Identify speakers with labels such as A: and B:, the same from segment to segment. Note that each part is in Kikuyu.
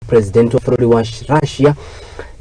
A: President wa bũrũri wa Russia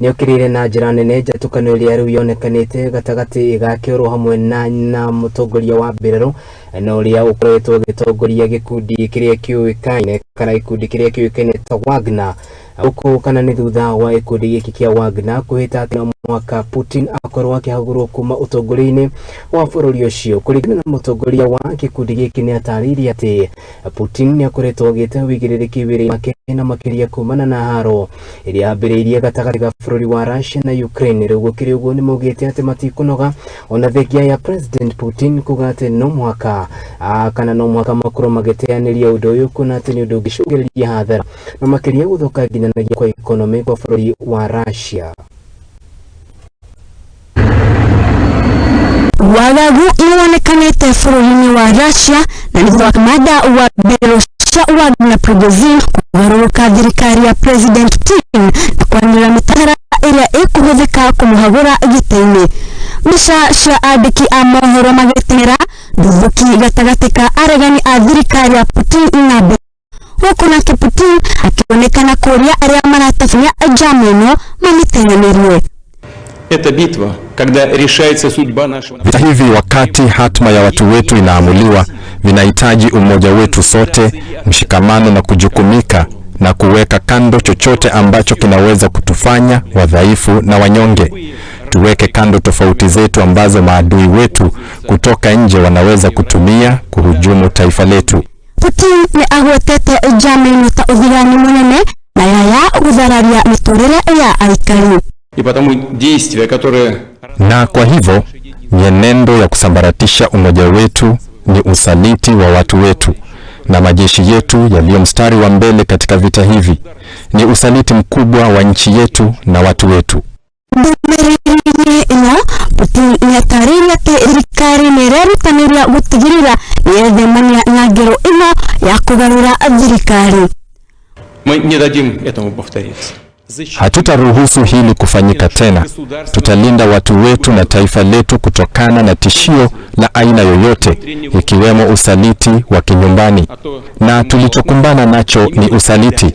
A: nĩokĩrĩire na njĩra nene njatũkano ĩrĩa rĩu yonekanĩte gatagatĩ gake oro hamwe na mũtongoria wa mbirarũ na ũrĩa ũkoretwo ũgĩtongoria gĩkundi kĩrĩa kĩũĩkaine kana gĩkundi kĩrĩa kĩũĩkaine ta Wagner. Gũkũ kana nĩ thutha wa gĩkundi gĩkĩ kĩa Wagner kwĩhĩta atĩ no mũhaka Putin akorwo akĩhagũrwo kuma ũtongoria-inĩ wa bũrũri ũcio. Kũringana na mũtongoria wa gĩkundi gĩkĩ, nĩ atarĩirie atĩ Putin nĩ akoretwo agĩte ũigĩrĩrĩki wĩra-inĩ wake, na makĩria kumana na haro ĩrĩa yambĩrĩirie gatagatĩ ga bũrũri wa Russia na Ukraine. Rĩu gũkĩrĩ ũguo, nĩ maugĩte atĩ matikũnoga ona thengia ya President Putin kuga atĩ no mũhaka kana no mũhaka makorwo magĩteanĩria ũndũ ũyũ, kuona atĩ nĩ ũndũ ũngĩcũngĩrĩria hathara na makĩria gũthũka nginyanagia kwa economy kwa bũrũri wa Russia.
B: Wagagu nĩwonekanĩte bũrũri-inĩ wa Russia, na nĩ thutha wa kamanda wa mbirarũ cia Wagner Prigozhin kũgarũrũka thirikari ya President Putin na kwanĩrĩra mĩtaratara ĩrĩa ĩkũhũthĩka kũmũhagũra gĩtĩ-inĩ. Mbica cia andĩki a mohoro magĩteng'era, nduthũki gatagatĩ ka aregani a thirikari ya Putin na mbere, gũkũ nake Putin akĩonekana kũria arĩa maratabania njama ĩno mamĩteanĩrie.
C: Это битва, когда решается судьба нашего
D: Vita hivi, wakati hatma ya watu wetu inaamuliwa, vinahitaji umoja wetu sote, mshikamano na kujukumika na kuweka kando chochote ambacho kinaweza kutufanya wadhaifu na wanyonge. Tuweke kando tofauti zetu ambazo maadui wetu kutoka nje wanaweza kutumia kuhujumu taifa letu.
B: Putin nĩ agwetete njama ĩno ta ũthigani mũnene na yaya gũthararia mĩtũrĩre ya aikari.
C: И потому действия, которые
D: Na kwa hivyo mienendo ya kusambaratisha umoja wetu ni usaliti wa watu wetu na majeshi yetu yaliyo mstari wa mbele katika vita hivi. Ni usaliti mkubwa wa nchi yetu na watu wetu.
B: Ndũmĩrĩri-inĩ ĩno, Putin nĩatarĩirie atĩ thirikari nĩ ĩrerutanĩria gũtigĩrĩra nĩyethemania na ngero ĩno ya kũgarũra thirikari.
C: Мы не дадим этому повториться.
D: Hatutaruhusu hili kufanyika tena. Tutalinda watu wetu na taifa letu kutokana na tishio la aina yoyote, ikiwemo usaliti wa kinyumbani. Na tulichokumbana nacho ni usaliti.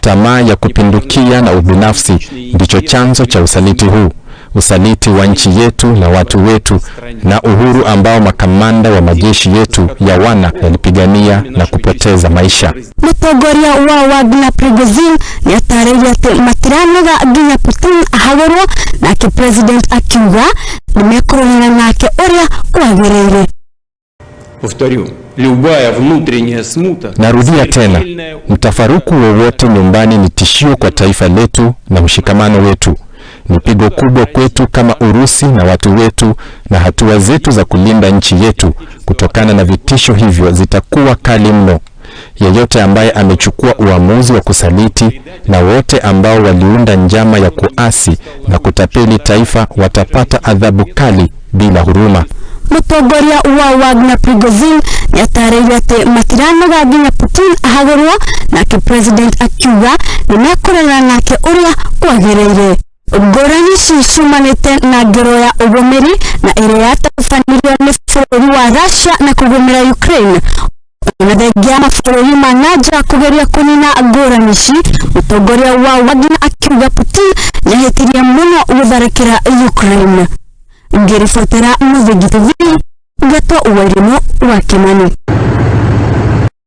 D: Tamaa ya kupindukia na ubinafsi ndicho chanzo cha usaliti huu, usaliti wa nchi yetu na watu wetu, na uhuru ambao makamanda wa majeshi yetu ya wana yalipigania na kupoteza maisha.
B: Mũtongoria wa Wagner Prigozhin nĩatarĩirie atĩ matiranoga nginya Putin ahagũrwo, nake president akiuga nĩmekũrorana nake ũrĩa kwagĩrĩire.
C: Повторю, любая внутренняя смута
D: Narudia tena, mtafaruku wowote nyumbani ni tishio kwa taifa letu na mshikamano wetu. Ni pigo kubwa kwetu kama Urusi na watu wetu, na hatua zetu za kulinda nchi yetu kutokana na vitisho hivyo zitakuwa kali mno. Yeyote ambaye amechukua uamuzi wa kusaliti na wote ambao waliunda njama ya kuasi na kutapeli taifa watapata adhabu kali bila huruma.
B: Mũtongoria wa Wagner Prigozhin nĩatarĩirie atĩ matiranoga nginya Putin ahagũrwo, nake president akiuga nĩmekũrorana nake ũrĩa kwagĩrĩire. Ngũrani ici ciumanĩte na ngero ya ũgũmĩri na ĩrĩa yatabanirio nĩ bũrũri wa Russia na kũgũmĩra Ukraine. Ona thengia mabũrũri ma nanja kũgeria kũnina ngũrani ici, mũtongoria wa Wagner akiuga Putin nĩahĩtirie mũno gũtharĩkĩra Ukraine. Ngĩribotera Mũthingi TV, ngetwo Wairimu wa Kimani.